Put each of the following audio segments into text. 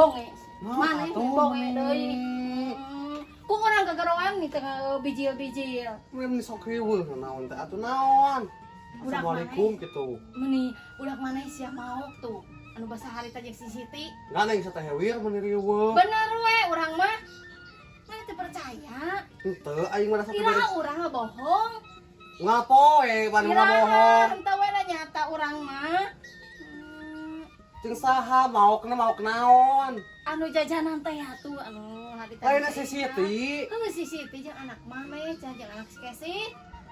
Bonge. Nah, Maneh atuh, bonge deui. meni. Ku urang gagaroan nih tengah bijil-bijil. Meni sok riweuh naon teh atuh naon. Budak Assalamualaikum gitu. Meni ulah maneh sia maok tuh. Anu basa harita jeung si Siti. Nggak neng sateh wir meni riweuh. Bener we urang mah. Maneh teu percaya? Henteu aing mah rasa Iraha urang ngabohong. Ngapoe pan ngabohong. Henteu we da nyata urang mah. Jeung saha maokna maok naon? Anu jajanan teh atuh anu harita. Lain si Siti. Heuh si Siti jeung anak mame, jeung anak si Kesi.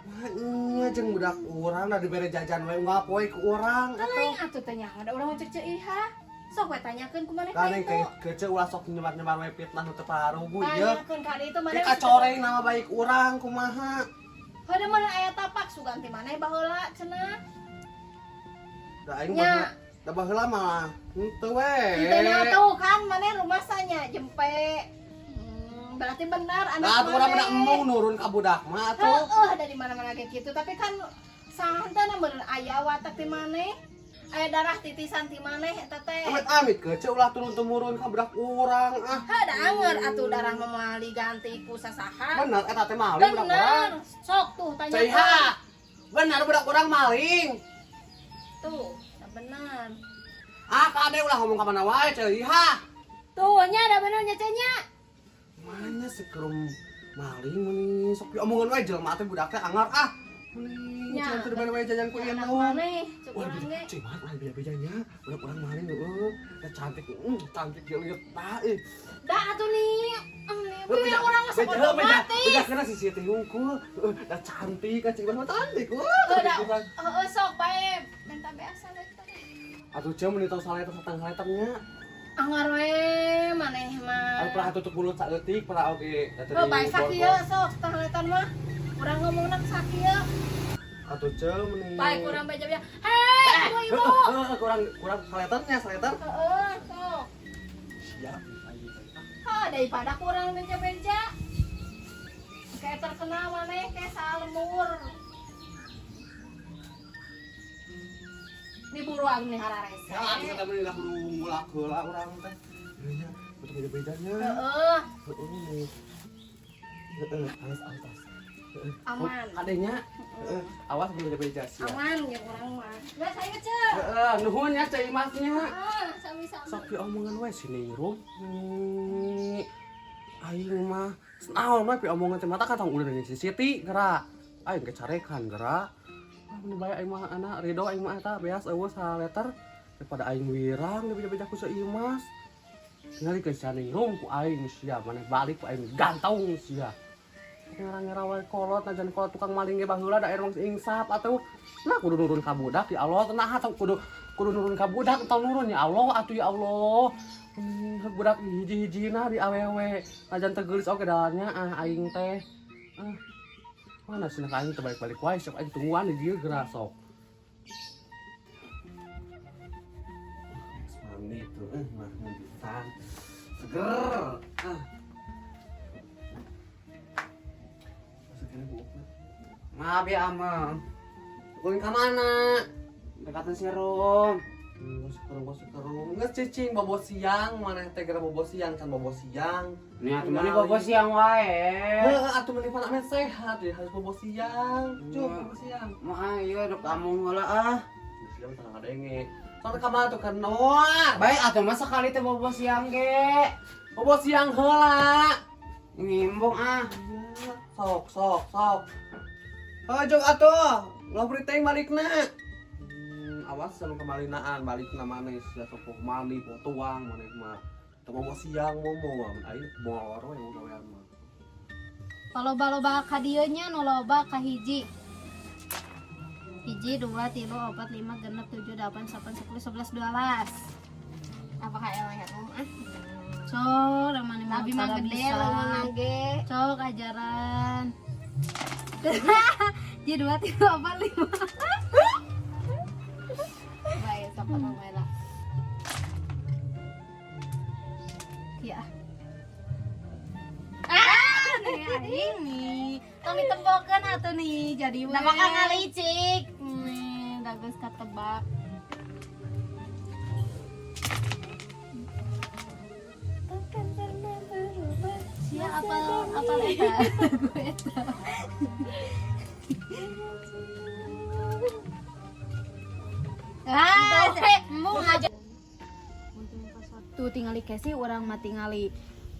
Wah, nya jeung budak urang da dibere jajan we ngapoe ku urang atuh. Lain atuh teh nyaho da urang mah cek ceu iha. Sok we tanyakeun ku maneh ka Kan itu. kece ulah sok nyebar-nyebar we fitnah nu teu parugu ieu. Tanyakeun ka itu maneh. Ke kacoreng nama baik urang kumaha. Heuh mana aya tapak sugan ti maneh baheula cenah. Da aing Nya. mah da baheula mah henteu we. Henteu na tuh kan maneh rumasanya jempe. Berarti benar anak Nah, atuh urang maneh. mah embung nurun ka budak mah atuh. Heeh, dari mana-mana kayak gitu. Tapi kan sahantana bener aya watak ti maneh. Aya darah titisan ti maneh eta teh. Amit-amit kece ulah turun temurun ka budak urang ah. Heuh, da anger atuh darah mah moal diganti ku sasaha. Bener eta teh maling budak urang. Bener. Sok tuh Cai tanyakeun. ha. Bener budak urang maling. Tuh, da bener. Ah, kade ulah ngomong ka mana wae cai ha. Tuh, nya da bener nya ceu nya. Mana sekerum maling meni sok diomongan wae jelema teh budak teh angar ah. Meni Nya. cenah teu dibere wae jajan ku ieu Anak naon. maneh, cuk Wah, urang ge. cing banget lah beja-bejanya. Budak urang maling heueuh. Da cantik, cantik jeung lieu tah ih. Da atuh nih. Nih, biar urang mah sok otomatis. Beja kana si Siti hungkul. Heueuh, da cantik kan cing mah cantik. Wah, Heuh, da. cantik pisan. Heeh, sok bae minta beasa teh. Atuh ceu meuni tong salah eta satengah letengnya. Angar we maneh mah. Anu pernah tutup mulut saeutik pernah oge. Da teu Heuh, bae di sakieu sok setengah letan mah. Urang ngomongna sakieu. Atuh ceu meuni. Bae kurang beja-beja. Hei, ibu-ibu. Heeh, kurang kurang saleternya, saleter. Heeh, sok. Siap. Hah, daripada kurang beja-beja. Kayak terkenal maneh kayak salemur. Ini buruan nih hararese. Ya, atuh eta meuni lah kudu ngulak heula urang teh. Ieu nya, betul beja-bejanya. Heeh, Heeh. Heeh, awas awas awas. Heeh. Aman. Adenya, heeh, awas beja-beja sia. Aman ya urang mah. Geus ayo ceu. Heeh, nuhun ya Ceu Imasnya. Ah, sami-sami. Sok diomongan we si Ningrum. Aing mah naon mah piomongan teh mata kan tong ulin jeung si Siti geura. Aing kecarekan geura. Ah, meni bae aing mah anak ridho aing mah eta beas eueuh saleter daripada aing wirang beja-beja ku Ceu Imas. Ningali ke si Ningrum ku aing sia maneh balik ku aing gantung sia. Ngera-ngera wae kolot najan kolot tukang maling ge baheula da emang insaf atuh. Nah kudu nurun ka budak ya Allah, nah atuh kudu nurun ka budak tong nurun ya Allah atuh ya Allah. Budak hiji-hijina di awewe najan teu geulis oge dalanya ah aing teh. Ah. Mana cenah aing teu balik-balik wae sok aing tungguan di dieu geura sok. Mandi tuh, mah pisan. Seger. Ah. Seger bu. Maaf ya Amang. Ulin ka mana? Dekatan si Rom. Bos sekerung. Geus cicing bobo siang, maneh teh geura bobo siang, can bobo siang. Nih atuh meni bobo siang wae. Heeh, atuh meni pan amet sehat, jadi harus bobo siang. Cuk, bobo siang. Mah ieu dek amung heula ah. Geus siang tengah ngadenge. Soalnya ka mana tuh keur noar. Baik atuh mah sekali teh bobo siang ge. Bobo siang heula. Ngimbung ah. Iya, sok sok sok. Heuh, jog atuh. Ulah beri teh balikna. Awas anu kemalinaan balikna maneh sia sok mandi poho tuang maneh mah. Teu bobo siang momo mah aing molor we gawean mah. Loba-loba ka dieu nya nu loba ka hiji. 1, 2, 3, 4, 5, 6, 7, 8, 9, 10, 11, 12. Apakah eleh rum ah? Cok, ramane mah Tapi mah tara gede bisa. leungeunna ge. Cok ajaran. Ji 2, 3, 4, 5. Bae sok potong bae lah. Ya. Ah, nih aing nih. Tong ditempokeun atuh nih jadi we. Nah, maka ngalicik. Nih, da geus katebak. Apa eta? Eta. Ah, embung aja. Tuh tingali Kesi urang mah tingali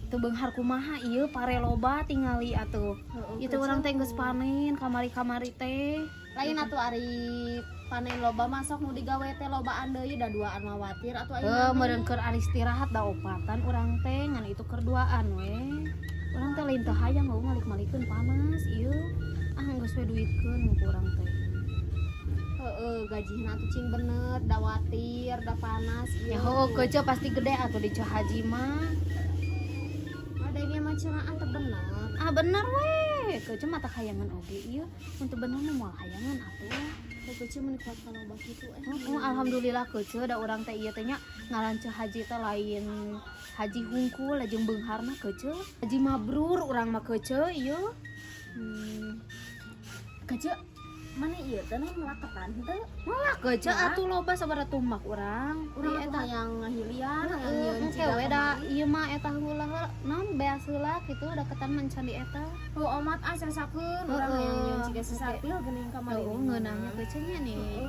teu beunghar kumaha ieu pare loba tingali atuh. Ieu teh urang teh geus panen kamari-kamari teh. Lain atuh ari panen loba masuk nu digawe teh lobaan deui da duaan mah watir atuh aing. Heuh, meureun keur ari istirahat da opatan urang teh ngan itu keur duaan we. Urang teh lain teu hayang eueuh malik-malikeun panas ieu. Ah geus we duitkeun ku urang teh. Heeh, gajihna atuh cing bener da watir da panas ieu. Ya heueuh kece pasti gede atuh di Ceu Haji mah. Ada ini mah cenaan teu bener. Ah bener we. Kece mah teu hayangan oge ieu. Mun teu bener mah moal hayangan atuh. Kece mun kuat kalau loba kitu eh. Heeh, alhamdulillah kece da urang teh ieu teh nya ngaran Ceu Haji teh lain haji hungkul lajeng beungharna kece. Haji mabrur urang mah kece ieu. Kece mana ieu teh naon melaketan henteu? Malah kece atuh loba sabaraha tumak urang. Urang Ieu eta hayang ngahilian, hayang Heeh, nyieun engke we da ieu mah eta heula naon beas heula kitu da ketan man can di eta. Heuh omat ah sasakeun urang hayang nyieun ciga sesarpil geuning kamari. Heeh, ngeunahnya kece nya nih.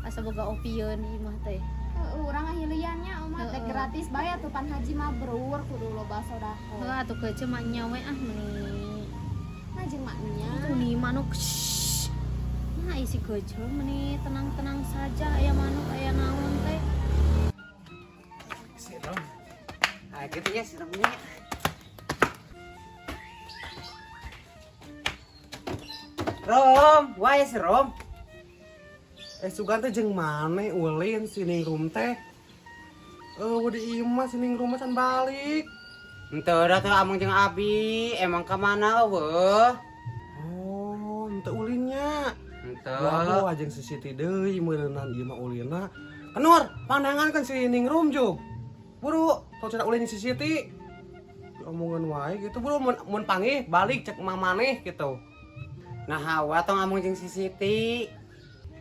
Asa boga opieun ieu mah teh. Heeh, urang ngahilian nya omat teh gratis bae atuh pan haji mabrur kudu loba sedekah. Heuh atuh kece mah nya we ah meuni. Nah jeung maknya. Tuh nih manuk. Nah isi kece meuni tenang-tenang saja aya manuk aya naon teh. Serem. Ah gitu ya seremnya. Rom, wae si Rom. Sugan teh jeung maneh ulin si Ningrum teh. Eueuh di imah si Ningrum mah can balik. Henteu da teu ameng jeung abi, emang ka mana eueuh? Oh, henteu ulinnya. Henteu. Wah, jeung si Siti deui meureunan ieu mah ulinna. Kenur, pandangan kan si Ningrum jug. Buru, tong cenah ulin si Siti. Diomongan wae gitu, buru mun panggih balik cek maneh gitu. Nah, hawa tong ameng jeung si Siti.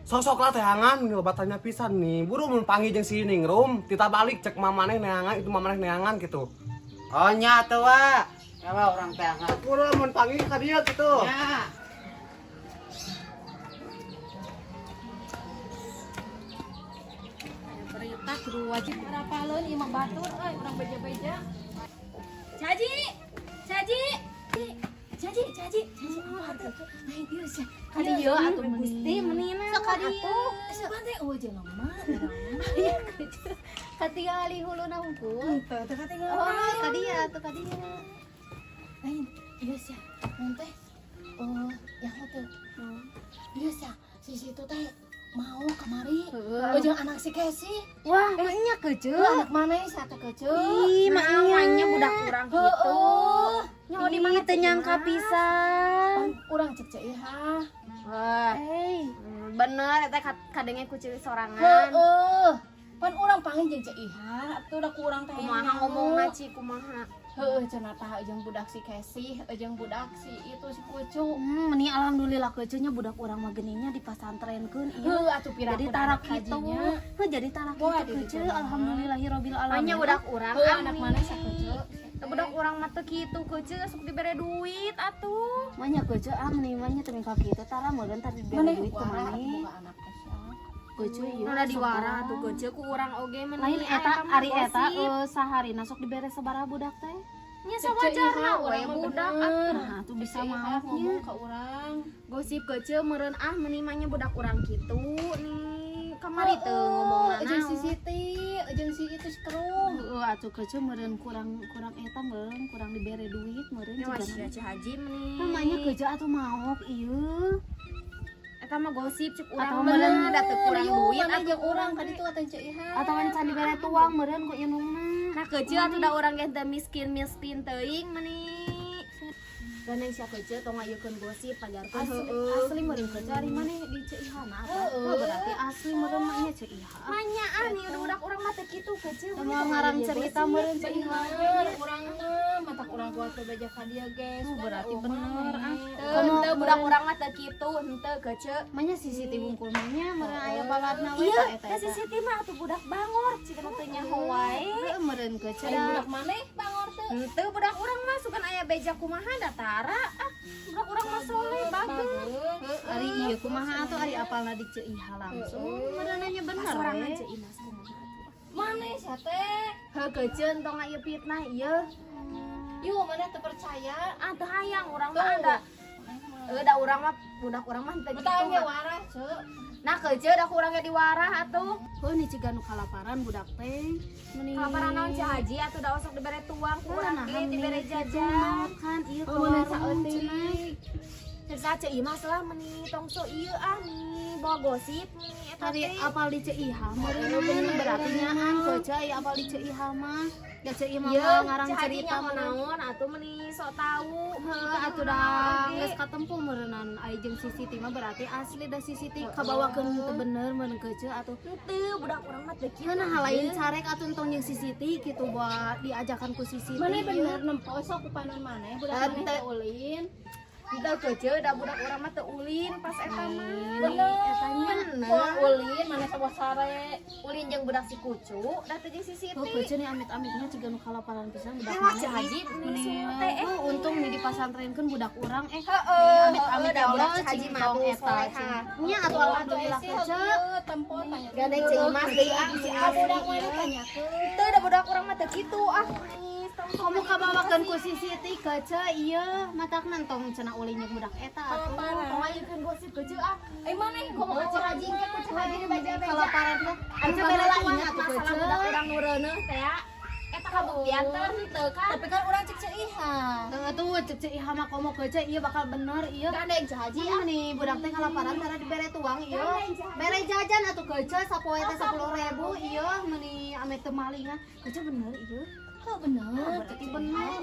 Sosok lah teangan loba tanya pisan nih. Buru mun panggih jeung si Ningrum, tita balik cek maneh neangan itu maneh neangan gitu. Oh nya atuh wa. Ya wa urang teangan. Buru mun panggih ka dieu gitu. Nya. Berita kudu wajib arapaleun ieu mah batur euy urang beja-beja. Caji. Caji. Caji, caji, caji. Nah, ieu sia. Ka dieu atuh Gusti meunina. Sok ka dieu. Sugan teh eueuh jelema. Aya kece. Katingali huluna hungkul. Henteu teu katingali. Oh, ka dieu atuh ka dieu. Lain ieu sia. Mun teh oh, yang teh. Ieu sia, si situ teh mau kamari. Oh, jeung anak si Kesi. Wah, nya kece. Anak maneh sia teh kece. Ih, maknya budak urang kitu. Heeh. Nyaho di mana teu nyangka pisan. Urang cek cek iha. Wah, bener eta kadenge ku cewek sorangan. Heeh. Pan urang panggih jeung cek iha, atuh da ku urang teh. Kumaha ngomongna Ci, kumaha? Heeh, cenah tah jeung budak si Kesi, jeung budak si itu si Kucu. Meni alhamdulillah kecenya budak urang mah geuningnya dipasantrenkeun ieu. Heuh, atuh pira Jadi tarak kitu. Heuh, jadi tarak kitu kece alhamdulillahirabbil alamin. Nya budak urang Heuh, anak maneh sakucu. Budak urang mah teu kitu kece sok dibere duit atuh. Manya kece ah meni mah nya teu mingka kitu tara meureun tadi dibere duit ku maneh. Kece ieu. Nu da diwara atuh kece ku urang oge meni. Lain eta ari eta saharina sok dibere sabaraha budak teh? Nya sawajarna we budak atuh. Nah, atuh bisa maaf ngomong ka urang. Gosip kece meureun ah meni mah nya budak urang kitu nih. Kamari teu ngomongna Jeung si Siti, jeung si itu si Kerung. Heeh, atuh kece meureun kurang eta meureun kurang dibere duit meureun Nya cigana. si Haji meni. Namanya kece atuh maok ieu. Eta mah gosip cek urang Atau meureun da teu kurang duit atuh atuh urang ka ditu atuh Ceu Iha. Atawa can dibere tuang meureun ku indungna. Nah kece atuh da urang ge teu miskin-miskin teuing meni. Gandeng sia kece tong ngayekeun gosip pajarkeun heueuh. Asli meureun kece ari maneh di Ceu Iha na apa? Berarti asli meureun mah nya Ceu Iha. Manya ah nih udah budak urang mah teu kitu kece. Teu ngarang cerita meureun Ceu Iha. Urang mah Matak urang kuat bebeja ka dia ge. Oh, berarti bener ah. Teu budak urang mah teu kitu, henteu kece. Manya si Siti wungkul mah nya meureun aya baladna we Iya, eta da si Siti mah atuh budak bangor, cik nu teu nyaho wae. Heueuh meureun kece. Ari budak maneh bangor teu. Henteu budak urang mah sugan aya beja kumaha da tara. Ah, budak urang mah soleh bagus. Ari ieu kumaha atuh ari apalna di Ceu Iha langsung. Meureunanya bener Sorangan we. Ceu Imas kumaha atuh. Maneh sia teh. Heuh kece tong ieu fitnah ieu. Yuk maneh teu percaya. Ah teu hayang urang mah ada. Heuh da urang mah budak urang mah teu kitu. Betah ge warah, Ceu. Nah kece da ku urang ge diwarah atuh. Heuh nih ciga nu kalaparan budak teh. Meni Kalaparan naon Ceu Haji atuh da osok dibere tuang ku urang Nah, ge dibere jajan. Kan ieu Oh, meni ka warung saeutik. cenah. Cerita Ceu Imas lah meni tong so ieu ah nih bawa gosip nih eta Ari teh. apal di Ceu Iha meureun berarti nyaan kece aya apal di Ceu Iha mah. Da Ceu Iha mah Ieu ngarang Ceu Haji cerita nyaho meureun. naon atuh meni sok tahu. Heuh atuh da geus katempo meureunnan ai jeung si Siti mah berarti asli da si Siti kabawakeun teu bener meureun kece atuh. Henteu budak urang mah teu kieu. Nah, lain carek atuh entong jeung si Siti kitu buat diajakan ku si Siti. Maneh bener nempo sok ku panon maneh budak maneh Henteu. teu ulin. Henteu kece da budak urang mah teu ulin pas eta mah. Bener. Bener. Poa ulin maneh sawo sare. Ulin jeung budak si Kucu da teu jeung si Siti. Oh, kece nih amit-amitnya ciga nu kalaparan pisan budak Lewat maneh. Ceu Haji meni teh eh. Oh, untung nih dipasantrenkeun budak urang eh. Heeh, Amit-amit da ya budak Allah Ceu Haji cing mah tong atuh eta. soleha. Nya atuh alhamdulillah Atuh kece. heueuh tempo tanya. Gandeng Ceu Imas deui ah si Ka Asli. budak maneh tanyakeun. Henteu da budak urang mah teu kitu ah. Kamu kabawakeun ku si Siti kece ieu matakna entong cenah ulin jeung budak eta atuh. Tong ayeukeun gosip kece ah. Eh maneh komo Ka Ceu Haji engke ku Ceu Haji dibeja-beja. Kalaparan teh. Anu Anu bela tuang ingat atuh masalah kece. budak urang nu reuneuh teh ya. Eta kabuktian teh henteu kan. Tapi kan urang cek Ceu Iha. Heeh tuh cek Ceu Iha mah komo kece ieu bakal bener ieu. Gandeng Ceu Haji Iya nih budak teh kalaparan tara dibere tuang ieu. Bere jajan atuh kece sapoe teh 10.000 ieu meuni ame teu malingan. Kece bener ieu. Heuh bener. Berarti bener.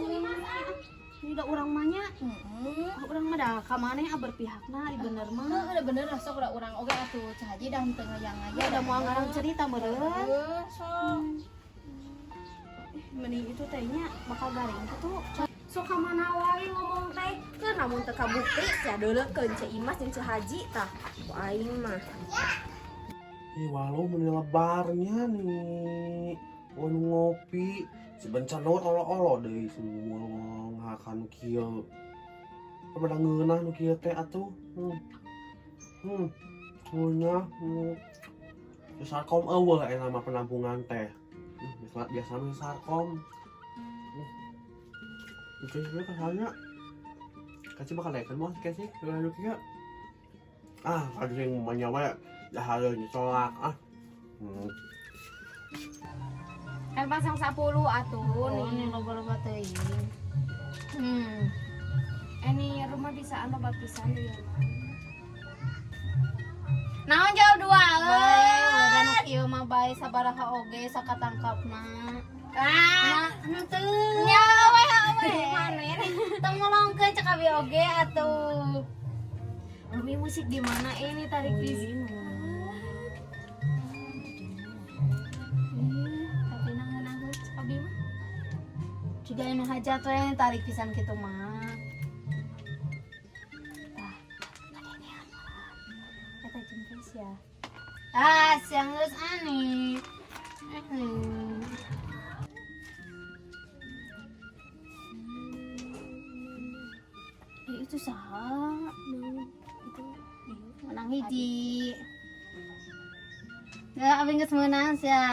Ini udah urang mah nya. Heeh. Urang mah da ka maneh ah berpihakna ari bener mah. Heuh udah bener lah sok udah urang oge atuh Ceu Haji dah henteu ngayang-ngayang. Ya udah mau ngarang cerita meureun. Heuh sok. Meni itu tehnya bakal garing tuh. Sok ka mana wae ngomong teh. Keur namun teu kabukti sia deuleukeun Ceu Imas jeung Ceu Haji tah. Ku aing mah. Ih, walau meni lebarnya nih. Oh, nu ngopi. Si bencana olo-olo deui semua ngakan nu kieu. Pada ngeunah nu kieu teh atuh. Ngunyah. Si Sarkom eueuh aya nama penampungan teh. Biasa biasa mah si Sarkom. Itu sih kasarnya. Kasih bakal naikkan mau kasih kalau nu kieu. Ah, kalau yang manyawa ya harus ditolak ah. Kan pasang 10 atuh Oh, nih. ini loba-loba teuing. Ini rumah bisaan loba pisan ieu mah. Naon jauh dua Bae, urang nu kieu mah bae sabaraha oge sakatangkapna. Ah, Nah, henteu. nya we we. Mana Tong ngolongkeun cek abi oge atuh. Umi musik di mana ini tarik bis? Tapi nang-nang cek abi mah. Juga anu hajat we tarik pisan kitu mah. Tah, kadengean. Eta jempes ya. Ah, siang geus aneh. Eh, itu saha? Itu menang hiji. Ya, abi geus meunang sia.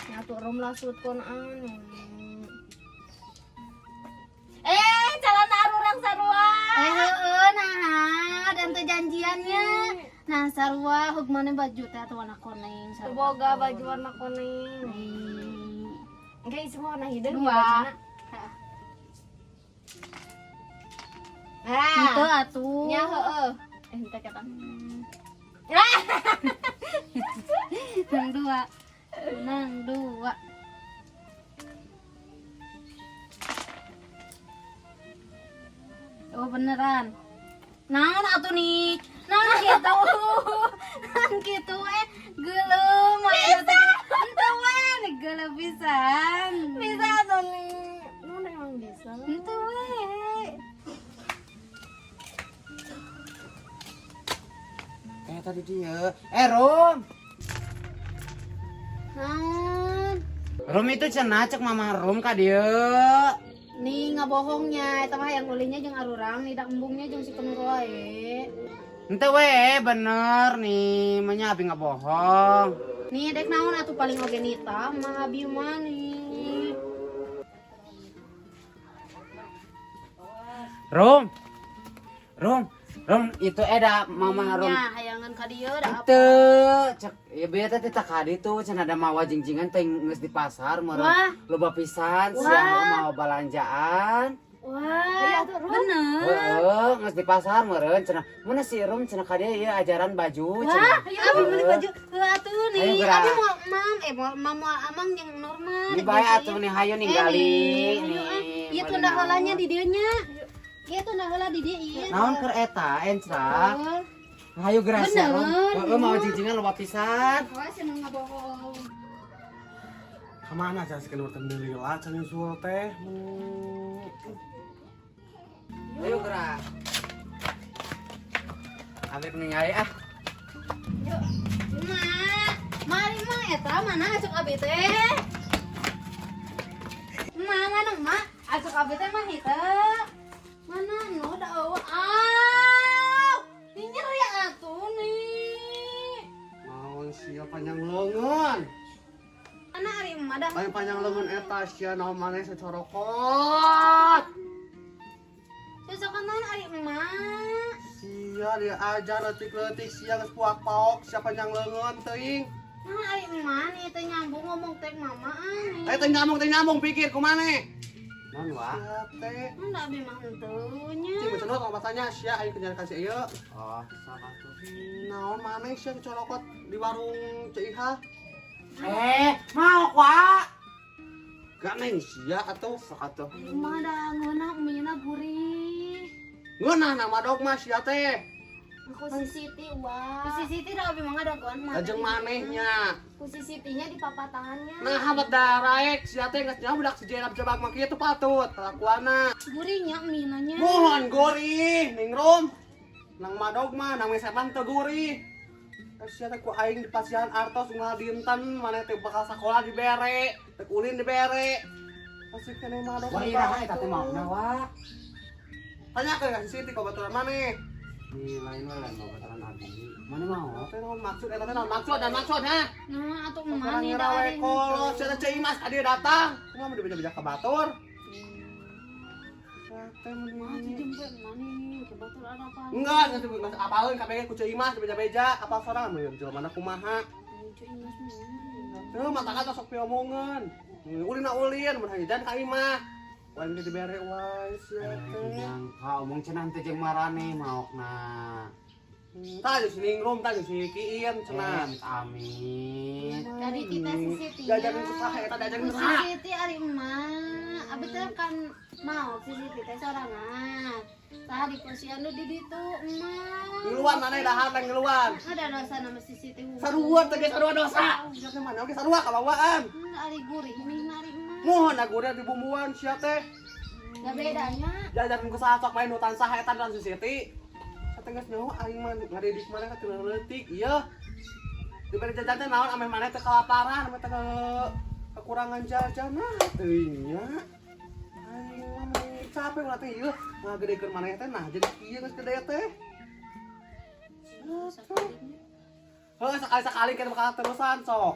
Nyatu rom lah sut kon anu. Eh, calon arurang sarua. Eh, heueuh nah, dan teu janjiannya. Nah, sarua hug maneh baju teh atuh warna kuning sarua. Boga baju warna kuning. Nih. Engke isi mah warna hideung Dua. ya bajuna. Nah, Henteu atuh. nya heueuh. Eh, henteu kata. Menang dua. Menang dua. Oh beneran. Naon atuh nih? Naon gitu? Naon gitu geuleuh mah teh. Henteu we nih geuleuh pisan. Bisa atuh nih. Nun emang bisa. Henteu we. Tadi dia. Rom. Naon? Rom itu cenah cek mama Rom ka dieu. Nih ngabohongnya eta mah yang ulinya jeung arurang nih da embungnya jeung si Kenur wae. Henteu we bener nih, manya abi ngabohong. Nih dek naon atuh paling oge nita mah abi mah nih. Rom. Rom, Rom itu eda mama Rom. Nya hayangan ka dieu da apa? Henteu, cek ya bea teh teh ka ditu cenah ada mawa jingjingan teh geus di pasar meureun. Loba pisan siang mau balanjaan. Wah, bener. Heeh, geus di pasar meureun cenah. Mana si Rom cenah ka dieu ieu ajaran baju cenah. Wah, abi beli baju. Heuh atuh nih. Ayo, Abi mau mam, mau mam mau amang yang normal. Ini bae atuh nih hayu ninggali nih. Ieu tunda heulanya di dieu nya. Ieu tunda heula di dieu ieu. Naon keur eta encra? Hayu geura sia Rom. Heeh, mau jingjingan loba pisan. Wah, seneng ngabohong. Kemana aja si Kenur teh meuli lah can nyusul teh. Ayo geura. Abi ningali ah. Yuk. Mak, mari mak eta mana acuk abi teh? Mak mana mak? Acuk abi teh mah hita. Mana nu da eueuh. Aw! Ini nyeri atuh nih. Naon sia panjang leungeun. Mana ari emak dah? Lain panjang leungeun eta sia naon maneh secorokot. Sosokan naon ari emak? Sia dia ajar leutik-leutik sia geus puak paok sia panjang leungeun teuing. Nah ari emak nih teh nyambung ngomong teh mama nih. Eh teh nyambung pikir kumaneh. Naon wa? Sia teh. Mun da abi mah henteu nya. Cing cenah tong matanya sia aing kenjar ka si ieu. Oh, sok atuh. Naon maneh sia kecorokot di warung Ceu Iha? Mau wa? Gak neng sia atuh. Sok atuh. Emak da ngeunah umina gurih. Ngeunah nama dog mah sia teh. Ku si Siti wah. Ku si Siti da abi mah ngadagoan mah. Lajeng manehnya. Ku si Sitinya di papatahannya. Nah, habat daraek sia teh geus nyaho budak si Jenab jabak mah kitu patut kelakuanna. Gurihnya minanya. Mohon gurih ning Rom. Nang madog mah nang mesepan teu gurih. Sia teh ku aing dipasihan artos unggal dinten maneh teh bakal sakola dibere, teh ulin dibere. Masih keneh madog. Wah, iraha eta teh mauna wa. Tanyakeun ka si Siti ka baturan maneh. Nih, lain we lain babaturan abi. Mana mau? Teh naon maksud eta teh naon maksud dan maksud ha? Nah, atuh emak Orang nih da ngerawe ari. kolot sia teh Ceu Imas ka dieu datang. Kumaha mun dibeja-beja ka batur? Sia teh Mah meni. jempe emak nih, ke batur ada apa? Enggak, geus apaleun kabeh ku Ceu Imas dibeja-beja, apal sorangan mun jelema mana kumaha. Ceu Imas mah. Teu matakan tos sok piomongeun. Ulin na ulin mun hajan ka imah. Wae geus dibere wae sia teh. Nyangka omong cenah teh jeung marane maokna. Tah jeung si Ningrum, tah jeung si Kiin cenah. Amit. Tadi kita si Siti. Jajan ku saha eta jajan ku Ku si saha? Siti ari emak. Abi teh kan mau si Siti teh sorangan. Tah di posyandu di ditu emak. Ngiluan maneh dahar teh ngiluan. Ada dosa nama si Siti. Sarua teh ge sarua dosa. Sia teh mana oge sarua kabawaan. Ari gurih nih ari emak. Mohon agurnya dibumbuan sia teh. Gak bedanya. Jajan ku saha sok main hutan saha eta dan si Siti. Sia teh geus nyaho aing mah ngadidik maneh ka teu leutik ieu. Diberi jajan teh naon ameh maneh teh kelaparan, ameh teh kekurangan jajan nah teuing nya. Aing mah meni capek ulah teh ieu ngagedekeun maneh teh nah jadi kieu geus gede teh. Heuh sekali-sekali kita bakal terusan sok.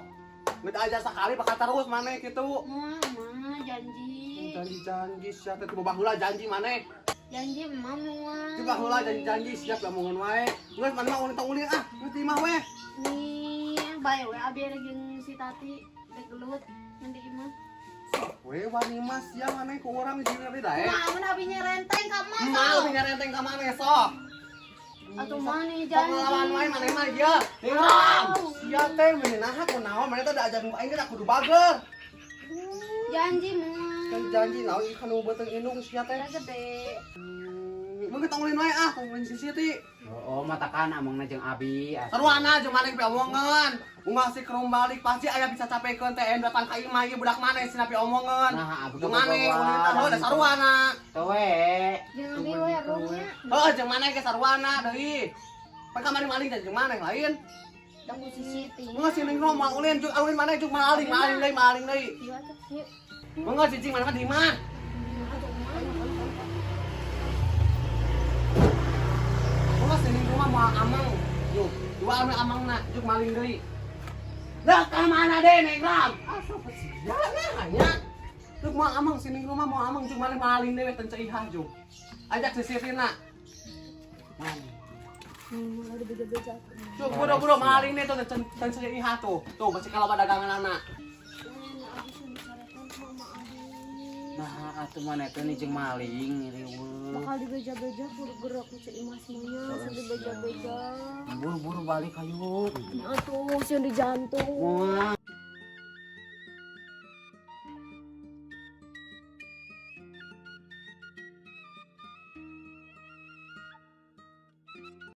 Geus aja sekali bakal terus maneh kitu. Mah, mah janji. Janji-janji sia teh coba baheula janji maneh. Janji emak moal. Coba heula janji-janji siap lamungan wae. Geus maneh mah ulin tong ulin ah, geus di imah we. Nih, bae we abi jeung si Tati rek gelut nanti imah. We wani mah sia maneh ku urang jeung ngerti dae. Mah, mun abi nyerenteng ka emak. Mah lebih nyerenteng ka maneh sok. Atuh maneh Sok janji. ngelawan wae maneh mah ieu. Ningrum. Sia teh meni naha kunaon maneh teh da ajaran ku aing teh kudu bager. Janji mah. Janji naon ieu kanu beuteung indung sia teh. Udah gede. Mungkin tong ulin wae ah, tong ulin si Siti. Oh, matakan amongna jeung abi. Atuh. Sarwana jeung maneh piomongan. Unggal si kerum balik pasti aya bisa capekeun teh en datang ka imah ieu budak maneh sina piomongan. Nah, abi Jeung maneh ulin tah heuh da sarwana. Teu we. Jeung abi we rumnya. Heuh jeung maneh ge sarwana deui. Pan kamari maling teh jeung maneh lain. Tong ku si Siti. Mangga si Neng Rom moal ulin juk ulin maneh juk maling maling deui maling deui. Ieu atuh. Yuk. Mangga cicing maneh mah di imah. Mangga si Neng Rom moal ameng. Yuk, dua anu amengna juk maling deui. Lah ka mana deh Neng Rom? Asa sia nah nya. Juk moal ameng si Neng Rom moal ameng juk maneh maling deui we teu ceihah juk. Ajak si Siti-na. Mulai dibeja-beja. Juk buru-buru maling deh tuh teu ceihah tuh. Tuh masih kalau dagangan anak. Nah, atuh maneh teh nih jeung maling riweuh. Bakal dibeja-beja kudu gerak ku Ceu Imas mah nya, dibeja-beja. Buru-buru balik ayo. Atuh sieun di jantung. Moal.